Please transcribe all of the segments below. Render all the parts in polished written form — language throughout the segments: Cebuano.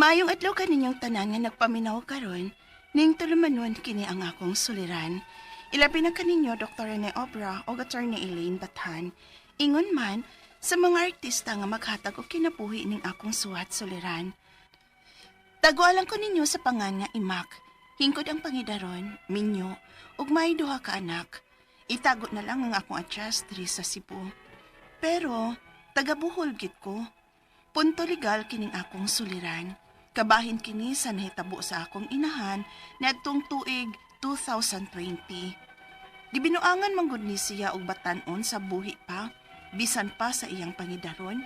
Maayong adlaw kaninyong tanan nga nagpaminaw karon, ning tulumanon kini ang akong suliran. Ilabi na kaninyo Dr. Rene Obra o Attorney Elaine Bathan. Ingon man sa mga artista nga maghatag og kinabuhi ning akong suwat suliran. Tagualan ko ninyo sa pangan nga imak. Hingkod ang pangidaron, minyo, ug may duha ka anak. Itago na lang ang akong address diri sa Cebu. Pero taga Bohol gid ko. Punto legal kining akong suliran. Kabahin kini sa nahitabo sa akong inahan niadtong tuig 2020. Gibinuangan man gud ni siya og batan-on sa buhi pa, bisan pa sa iyang pangidaron.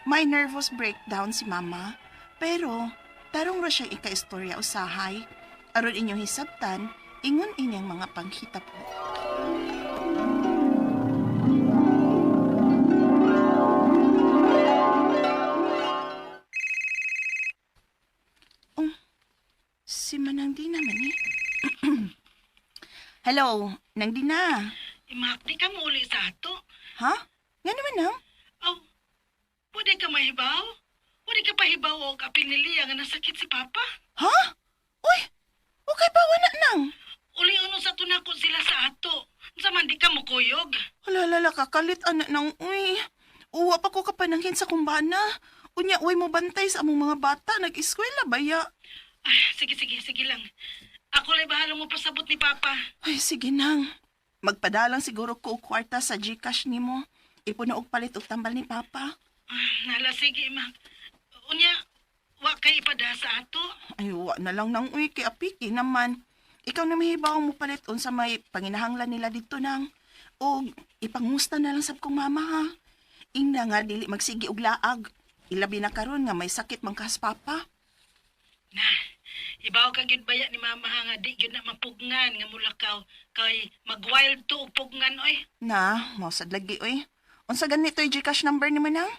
May nervous breakdown si mama, pero tarong ra siyang ikaistorya usahay. Aron inyong hisabtan, ingon inyang mga panghitabo. Oh, si Manang Dina man eh. Hello, Nang Dina. Imak, di ka muuli sa ato. Ha? Nga naman nang? Aw, pwede ka mahibaw? Pwede ka pahibaw o kapil ni Lia nga nasakit si Papa? Ha? Uy, okay ba wala nang? Uli uno sa tunako sila sa ato. Unsa man di ka mukuyog? Hala, lala, kakalit, anak nang, uy. Uwa pa ko kapananghin sa kumbana. Unya, uy mo bantay sa among mga bata. Nag-eskwela ba ya? Ay, sige, sige, sige lang. Ako lay bahala mo pasabot ni Papa. Ay, sige nang. Magpadalang siguro ko og kwarta sa Gcash nimo. Ipuno og palit og tambal ni Papa. Ah, nala, sige, Imak. Unya, wa kay ipada sa ato. Ay, wa na lang nang uy, kay apiki naman. Ikaw na mahibaw mo palit unsa may panginahanglan nila dito nang. Og ipangusta na lang sab kong mama ha. Ingna nga dili magsigi og laag. Ilabi na karon nga may sakit man kas papa. Na, ibaw ka gyud baya ni Mama ha nga di gyud na mapugnan nga mulakaw kay mag-wild to og pugnan oy. Na, mausad lagi oy. Unsa ganito yung Gcash number nimo nang?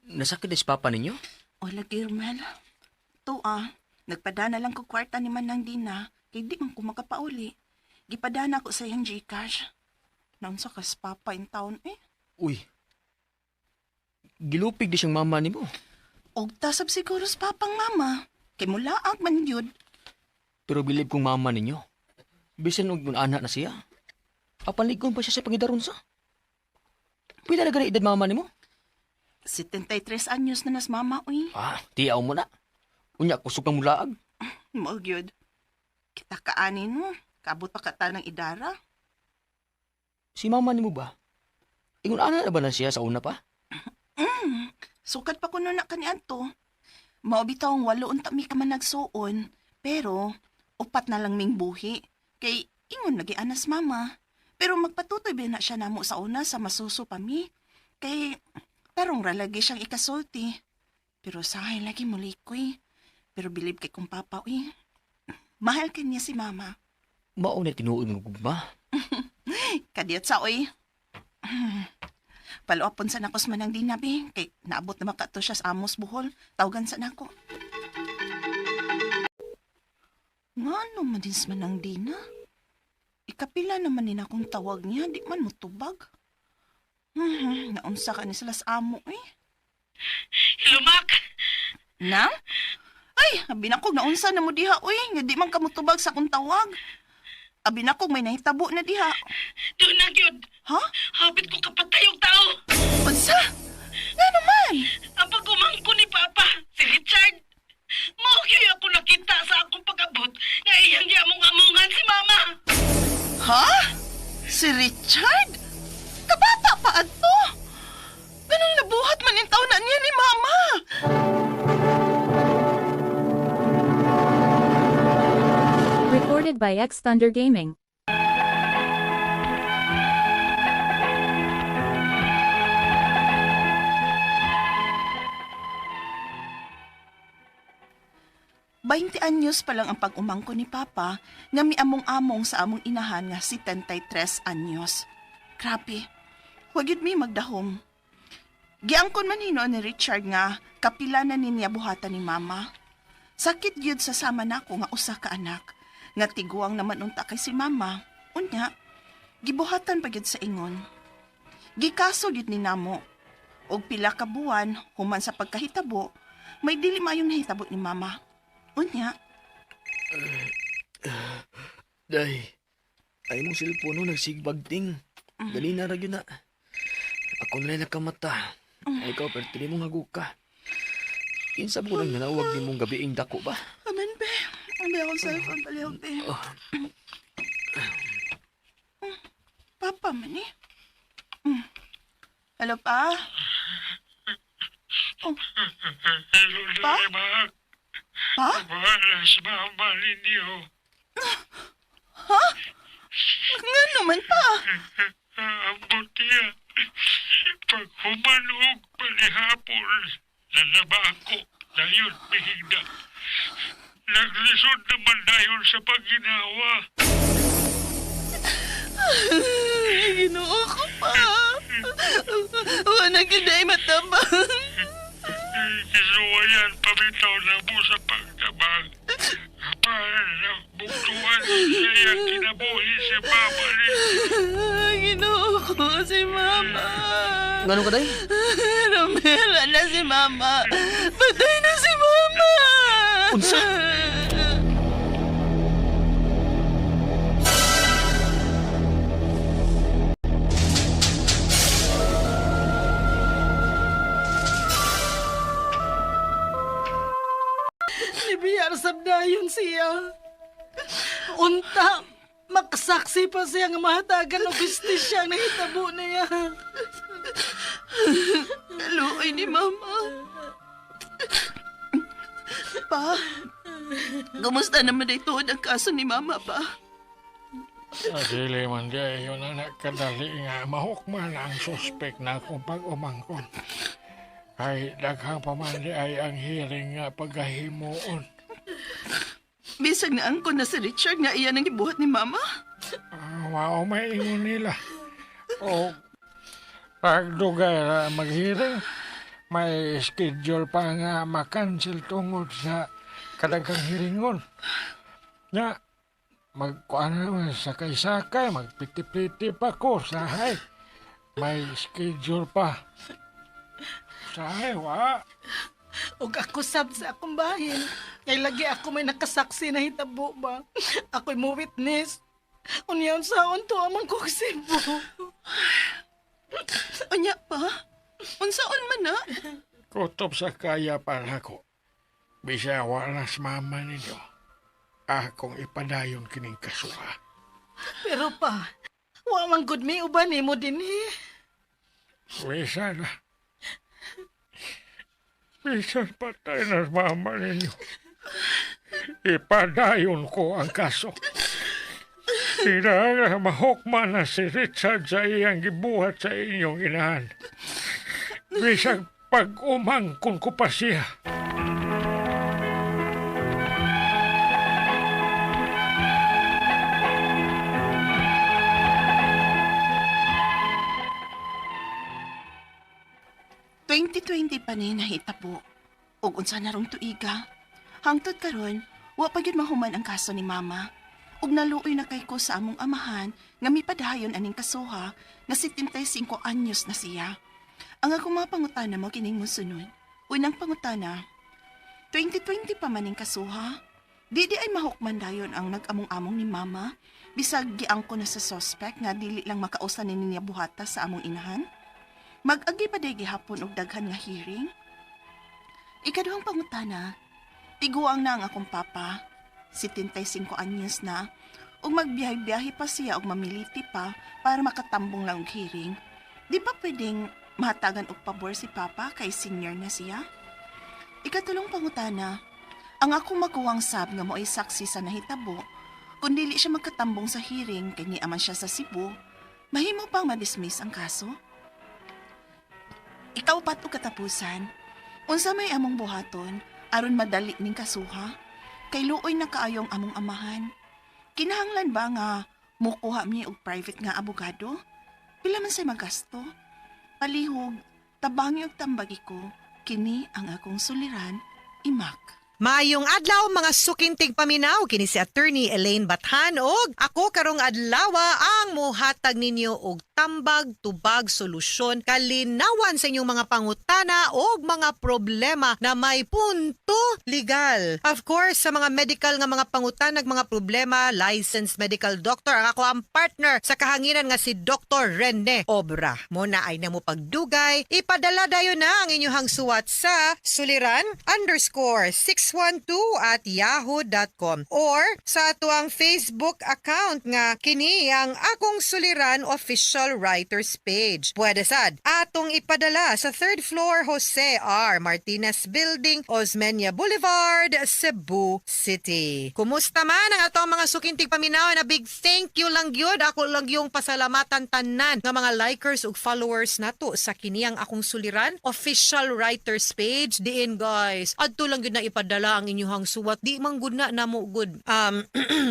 Nasakit si Papa ninyo? O lagi Romel. To ah, nagpadana lang ko kwarta ni Manang Dina kay di man ko makapauli. Gipadana ko sa iyang Gcash. Naunsa kas papa in town eh. Uy. Gilupig di siyang mama nimo. Og tasab siguro sa papang mama. Kay mulaag man yun. Pero bilib kong mama ninyo. Bisan og anak na siya. Apan ligon pa siya sa pangidaron sa. Pwede na gani edad mama nimo? 73 anyos na nas mama, uy. Ah, tiyaw mo na. Unya kusog kang mulaag. Maog yun. Kita kaanin mo. Kabot pa kata ng idara. Si mama nimo ba? Ingon ana na ba na siya sa una pa? Sukat pa kuno na kaniadto. Mao bitaw ang 8 unta mi ka man nagsuon, pero 4 na lang ming buhi. Kay ingon lagi anas mama. Pero magpatutoy ba na siya namo sa una sa masuso pa mi. Kay tarong ra lagi siyang ikasulti. Pero sahay lagi mulikoy. Pero bilib kay kong papa uy. Mahal kanya si mama. Mao na tinuod nga gugma. Kadiyot sa oy. Paluapon sa nakos manang dinabi. Kay naabot na makato siya sa Amos Bohol. Tawagan sa nako. Nga ano man din sa manang dina? Ikapila naman din akong tawag niya. Di man mutubag. Naunsa ka ni sila sa amo eh. Lumak. Nang? Ay, abi na ko, naunsa na mo diha, uy. Nga di man ka mutubag sa akong tawag. Abi na ko, may nahitabo na diha. Doon na gyud. Ha? Hapit ko kapatay og tao. Unsa? Nga naman? Ang pag-umangko ni Papa, si Richard. Mao gyud ako nakita sa akong pag-abot nga iyang giamong-amongan si Mama. Ha? Si Richard? Kabata pa adto. Ganun nabuhat man yung taon na niya ni Mama. Recorded by X Thunder Gaming. 20 anyos pa lang ang pag-umangko ni Papa nga miamong-among sa among inahan nga si 33 anyos. Grabe, wag yun mi magdahom. Giangkon man hinuon ni Richard nga kapila na niya buhatan ni Mama. Sakit gyud sa sama nako nga usa ka anak nga tiguang naman unta kay si Mama. Unya, gibuhatan pa gyud sa ingon. Gikaso gyud ni namo. Og pila ka buwan human sa pagkahitabo, may dili maayong nahitabo ni mama. Unya, Day, ay mong cellphone no, nagsigbag ting. Dali na ra gyud na. Ako na lang nakamata. Ay, ikaw, pero tili mong haguk ka. Kinsa mo nang nanawag ni mong gabiing dako ba? Amen be. Ang akong cellphone palihog be. Oh. Papa man eh. Mm. Hello pa? Oh. Pa? Pa? Wala sa mama ninyo. Ha? Nga naman pa. Ambot niya. Pag humanog palihapon, lalaba ako. Dayon, mihigda. Naglisod naman dayon sa pagginawa. Ay, Ginoo ko pa. Wala gyud ay matabang. Kisuwayan pabitaw na mo sa pagtabang. Para na buktuan sa iyang kinabuhi si mama ninyo. Ginoo ko si mama. Ngano ka, day? Romela na si mama. Patay na si mama. Unsa? Nibiyar sabdayon siya. Unta, makasaksi pa siya nga mahatagan og justisya ang nahitabo niya. Kaluoy ni mama. Pa, kumusta naman ay tuod ang kaso ni mama pa? Dili man di ay yun anak kadali nga mahukman ang suspek na akong pag-umangkon. Ay daghang pa man di ay ang hearing nga pagkahimuon. Bisag na angkon na si Richard nga iyan ang gibuhat ni mama. Mao may ingon nila. O pagdugay ra mag-hearing, may schedule pa nga makancel tungod sa kadaghang hearingon. Nga, magkuan naman sakay-sakay, magpiti-piti pa ko sahay. May schedule pa. Sahay, wa. Ug ako sab sa akong bahin. Kay lagi ako may nakasaksi na hitabo ba. Ako'y mo witness. Unya unsaon to amang kog Cebu. Unya pa, unsaon man na? Kutob sa kaya para ko. Bisa wala sa mama ninyo. Akong ipadayon kining kasuha. Pero pa, wa man gud mi uban nimo dinhi. Bisa na. Bisan patay na mama ninyo. Ipadayon ko ang kaso. Kailangan mahukman na si Richard sa iyang gibuhat sa inyong inahan. Bisag pag-umangkon ko pa siya. 2020 pa ni nahitabo. Ug unsa na rong tuiga. Hangtod karon, wa pa gyud mahuman ang kaso ni mama. Ug naluoy na kay ko sa among amahan nga mipadayon aning kasuha nga 75 anyos na siya. Ang akong mga pangutana mo kining mosunod. Unang pangutana, 2020 pa man ning kasuha. Di di ay mahukman dayon ang nag-among-among ni mama. Bisag giangko na sa suspect nga dili lang makausa ni niya buhata sa among inahan. Mag-agi pa day gihapon og daghan nga hearing. Ikaduhang pangutana, tiguang na ang akong papa, 75 anyos na, ug magbiyahe-biyahe pa siya og mamiliti pa para makatambong lang og hearing. Di ba pwedeng mahatagan og pabor si papa kay senior na siya? Ikatulong pangutana, ang akong maguwang sab nga mo'y saksi sa nahitabo, kung dili siya magkatambong sa hearing kay niaman siya sa Cebu, mahimo pang madismiss ang kaso? Ikaw pat og katapusan. Unsa may among buhaton aron madali ning kasuha? Kay luoy na kaayong among amahan. Kinahanglan ba nga mukuha mi og private nga abogado? Pila man say magasto? Palihog, tabangi og tambagi ko, kini ang akong suliran, imak. Maayong adlaw mga sukintig paminaw kini si Attorney Elaine Bathan og ako karong adlaw ang mohatag ninyo og tambag, tubag, solusyon, kalinawan sa inyong mga pangutana o mga problema na may punto legal. Of course, sa mga medical nga mga pangutana, mga problema, licensed medical doctor ang ako ang partner sa kahanginan nga si Dr. Rene Obra. Mao na ay na mo pagdugay, ipadala dayon na ang inyong suwat sa suliran_612@yahoo.com or sa atuang Facebook account nga kini ang Akong Suliran Official Writers Page. Pwede sad atong ipadala sa third floor, Jose R. Martinez Building, Osmeña Boulevard, Cebu City. Kumusta man ang atong mga suking tigpaminaw na big thank you lang gyud, ako lang yung pasalamatan tanan nga mga likers ug followers nato sa kini ang Akong Suliran Official Writers Page diin, guys. Adto lang gyud na ipadala ang inyong suwat, di man gud na namo gud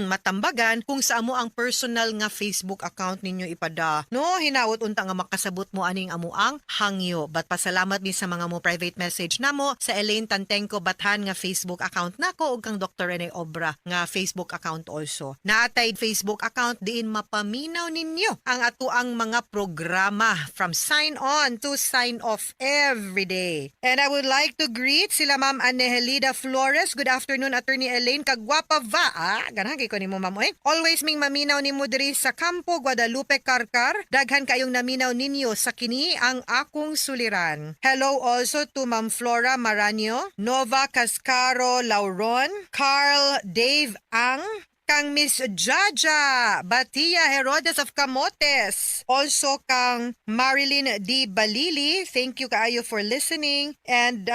matambagan kung sa amo ang personal nga Facebook account ninyo ipada, no? Hinaot unta nga makasabot mo aning amo ang hangyo, but pasalamat mi sa mga mo private message namo sa Elaine Tantenko Bathan nga Facebook account nako ug kang Dr. Rene Obra nga Facebook account also. Naatay Facebook account diin mapaminaw ninyo ang atuang mga programa from sign on to sign off every day. And I would like to greet sila Ma'am Anehelida Flores. "Good afternoon, Attorney Elaine. Kagwapa va?" Ah, ganahan kay ko nimo, ma'am. Oy. Always ming maminaw nimo diri sa Campo Guadalupe, Carcar. Daghan kayong naminaw ninyo sa kini ang Akong Suliran. Hello also to Ma'am Flora Maranio, Nova Cascaro Lauron, Carl Dave Ang, kang Miss Jaja Batia Herodes of Camotes. Also kang Marilyn D. Balili. Thank you kaayo for listening. And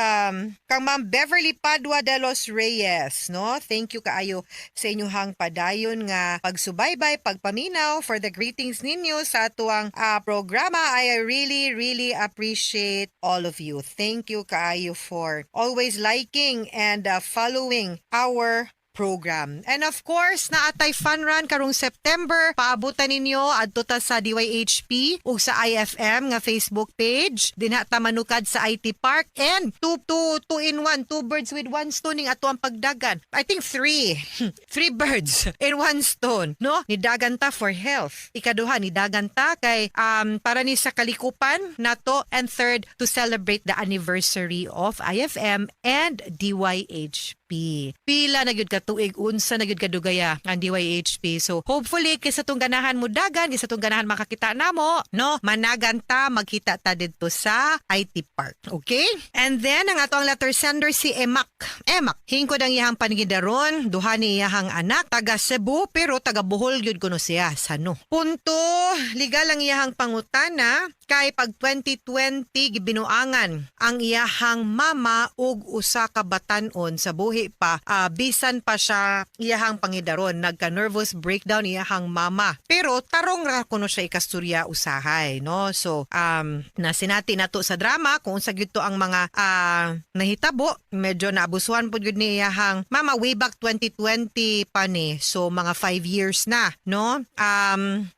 kang Ma'am Beverly Padua de los Reyes. No? Thank you kaayo sa inyong padayon nga pagsubaybay, pagpaminaw, for the greetings ninyo sa atuang programa. I really, really appreciate all of you. Thank you kaayo for always liking and following our program. And of course, naatay fun run karong September. Paabutan ninyo adto ta sa DYHP ug sa IFM nga Facebook page. Dinha ta manukad sa IT Park and two, two, two in one, two birds with one stone ning ato ang pagdagan. I think three. Three birds in one stone, no? Nidagan ta for health. Ikaduha, nidagan ta kay para ni sa kalikupan nato, and third, to celebrate the anniversary of IFM and DYHP. Pila na gyud ka tuig, unsa na gyud kadugaya ang DYHP. So hopefully kaysa tong ganahan mo dagan, kaysa tong ganahan makakita namo, no? Managan ta, magkita ta didto sa IT Park. Okay? And then ang ato ang letter sender si Emak. Emak, hingkod ang iyang pangidaron, duha ni iyahang anak, taga Cebu pero taga Bohol gyud kuno siya sano. Punto legal ang iyahang pangutana kay pag 2020 gibinuangan ang iyahang mama ug usa ka batan-on sa buhi pa, bisan pa siya iyahang pangidaron. Nagka nervous breakdown iyahang mama, pero tarong ra kuno siya ikasturya usahay, no? So nasinati nato sa drama kung unsa gyud to ang mga nahitabo. Medyo naabusuhan pud gyud ni iyahang mama way back 2020 pa ni, so mga 5 years na, no?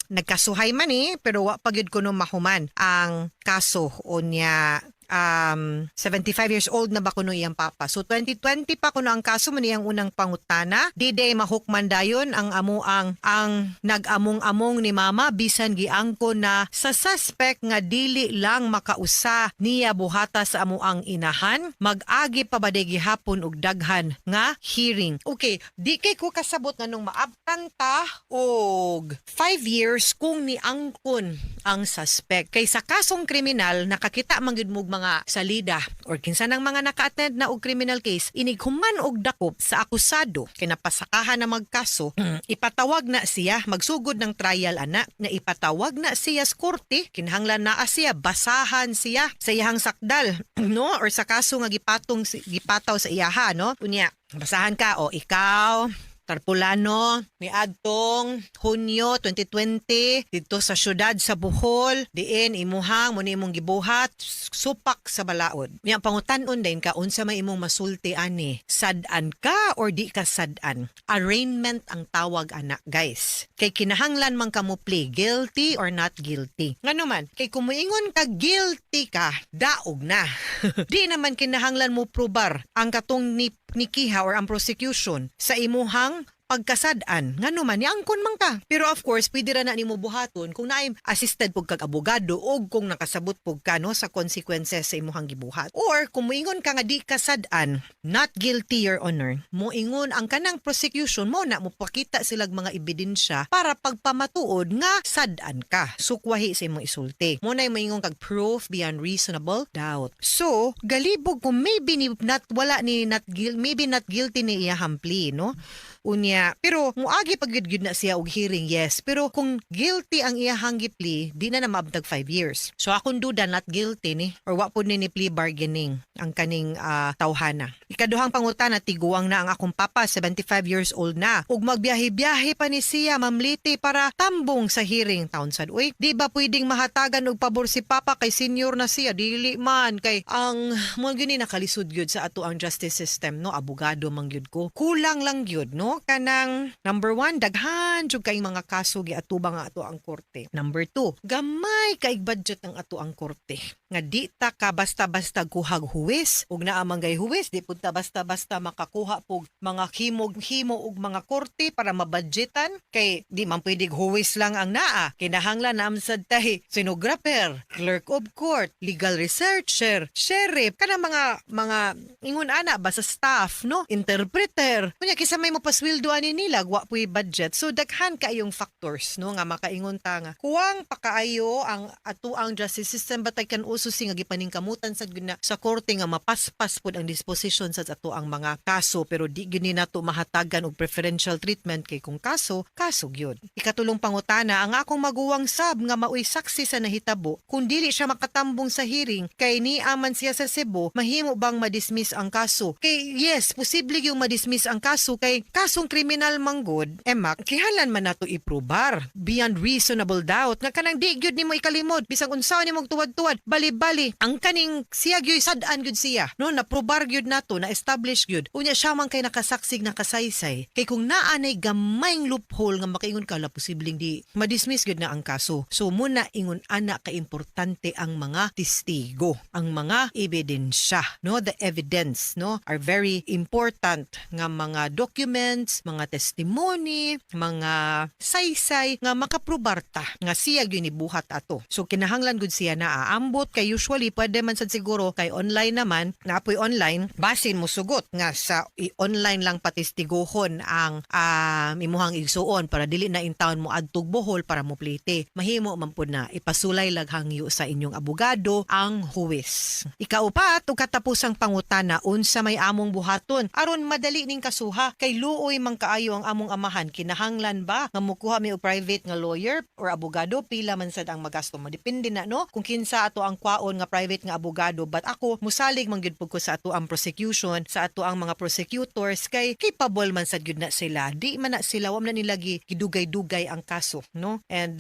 Nagkasuhay man eh, pero wa pa gyud kuno mahuman ang kaso. Unya 75 years old na ba kuno iyang papa. So 2020 pa kuno ang kaso mo niyang unang pangutana. Di day mahukman dayon ang amo ang nag-among-among ni mama bisan giangko na sa suspect nga dili lang makausa niya buhata sa amo ang inahan. Mag-agi pa ba day gihapon og daghan nga hearing. Okay, di kay ko kasabot nganong maabtan ta og 5 years kung niangkon ang suspect. Kay sa kasong kriminal, nakakita man gyud mo og mga salida or kinsa nang mga naka-attend na og criminal case, inig human og dakop sa akusado kay napasakahan na magkaso, ipatawag na siya, magsugod ng trial ana, na ipatawag na siya sa korte, kinahanglan naa siya, basahan siya sa iyahang sakdal, no? Or sa kaso nga gipatong gipataw sa iyaha, no? Unya, basahan ka o ikaw Tarpulano niadtong Hunyo 2020 didto sa syudad sa Bohol, diin imuhang mo ni imong gibuhat, supak sa balaod. Nya pangutan-on din ka, unsa may imong masulti ani, sad-an ka or di ka sad-an? Arraignment ang tawag ana, guys, kay kinahanglan man ka mo plea guilty or not guilty. Ngano man kay kung moingon ka guilty ka, daog na. Di naman kinahanglan mo probar ang katong ni nikiha or ang prosecution sa imuhang pagkasad. pagkasad-an, ngano man niangkon man ka. Pero of course, pwede ra na nimo buhaton kung naay assisted pug kag abogado og kung nakasabot pug ka, no, sa consequences sa imuhang gibuhat. Or kung moingon ka nga di kasad-an, "Not guilty, Your Honor," moingon ang kanang prosecution mo na mopakita silag mga ebidensya para pagpamatuod nga sad-an ka. Sukwahi sa imong isulti. Mo na moingon kag proof beyond reasonable doubt. So, galibog kung maybe ni not wala ni not guilty, maybe not guilty ni iyahang plea, no? Unya, pero muagi pag gyud na siya og hearing, yes. Pero kung guilty ang iyahang gi-plea, di na na maabtag 5 years. So akong duda, not guilty ni or wa pud ni ni plea bargaining ang kaning tawhana. Ikaduhang pangutana, tiguang na ang akong papa, 75 years old na. Ug magbiyahe-biyahe pa ni siya, Ma'am Liti, para tambong sa hearing taon sad. Uy, di ba pwedeng mahatagan og pabor si papa kay senior na siya? Dili man kay ang mo gyud ni nakalisod gyud sa ato ang justice system, no, abogado man gyud ko. Kulang lang gyud, no, kanang number one, daghan jud kay mga kaso giatubang ang ato ang korte. Number two, gamay kay budget ang ato ang korte. Nga di ta ka basta-basta kuhag huwes ug naa man gay huwes, di pud ta basta-basta makakuha pug mga himog himo og mga korte para mabudgetan kay di man pwedeng huwes lang ang naa. Kinahanglan na sad tay stenographer, clerk of court, legal researcher, sheriff, kanang mga ingon ana ba sa staff, no, interpreter. Kunya kinsa may mopasweldo ani nila, wa puy budget. So daghan kaayong factors, no, nga makaingon ta nga kuwang pakaayo ang atuang justice system, batay kan uso si nga gipaningkamutan sa gyud na sa korte nga mapaspas pud ang disposition sa atuang mga kaso, pero di gyud ni nato mahatagan og preferential treatment kay kung kaso, kaso gyud. Ikatulong pangutana, ang akong maguwang sab nga maoy saksi sa nahitabo, kung dili siya makatambong sa hearing kay niaman siya sa Cebu, mahimo bang madismiss ang kaso? Kay yes, posible yung madismiss ang kaso kay kasong kriminal manggod, emak, kinahanglan man nato iprobar beyond reasonable doubt nga kanang di gyud nimo ikalimod bisag unsa nimo tuwad-tuwad, bali-bali ang kaning siya gyud, sad-an gyud siya, no, naprobar gyud nato, na establish gyud. Unya siya man kay nakasaksig, nakasaysay, kay kung naa nay gamayng loophole nga makaingon ka la posibleng di madismiss gyud na ang kaso. So muna ingon ana ka importante ang mga testigo, ang mga ebidensya, no, the evidence, no, are very important nga mga documents, mga testimony, mga saysay nga makaprobar ta nga siya gyud nibuhat ato. So kinahanglan gud siya na aambot kay usually pwede man sad siguro kay online naman, naapoy online, basin mo sugot nga sa online lang patestiguhon ang imuhang igsuon para dili na in town mo adtog Bohol para mo plite. Mahimo man pud na ipasulay laghangyo sa inyong abogado ang huwes. Ikaupat ug katapusang pangutana, unsa may among buhaton aron madali ning kasuha kay luoy man kaayo ang among amahan? Kinahanglan ba nga mukuha mi og private nga lawyer or abogado? Pila man sad ang magasto mo? Depende na, no, kung kinsa ato ang kwaon nga private nga abogado, but ako musalig man gyud pud ko sa ato ang prosecution, sa ato ang mga prosecutors, kay capable man sad gyud na sila. Di man na sila, wa man na nila gidugay-dugay ang kaso, no, and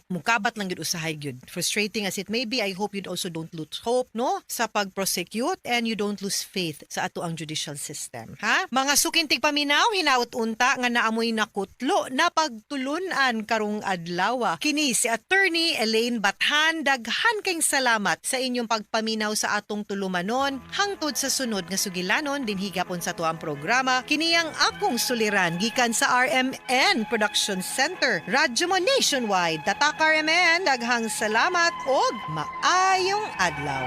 mukabat lang gyud usahay gyud. Frustrating as it may be, I hope you also don't lose hope, no, sa pag-prosecute and you don't lose faith sa ato ang judicial system, ha. Mga suking tigpaminaw, hinaot unta nga naamoy nakutlo na pagtulunan karong adlaw. Kini si Attorney Elaine Bathan. Daghan kayong salamat sa inyong pagpaminaw sa atong tulumanon. Hangtod sa sunod nga sugilanon dinhi gapon sa atuang programa, kini ang Akong Suliran, gikan sa RMN Production Center, Radyo Mo Nationwide. Tatak RMN, daghang salamat og maayong adlaw.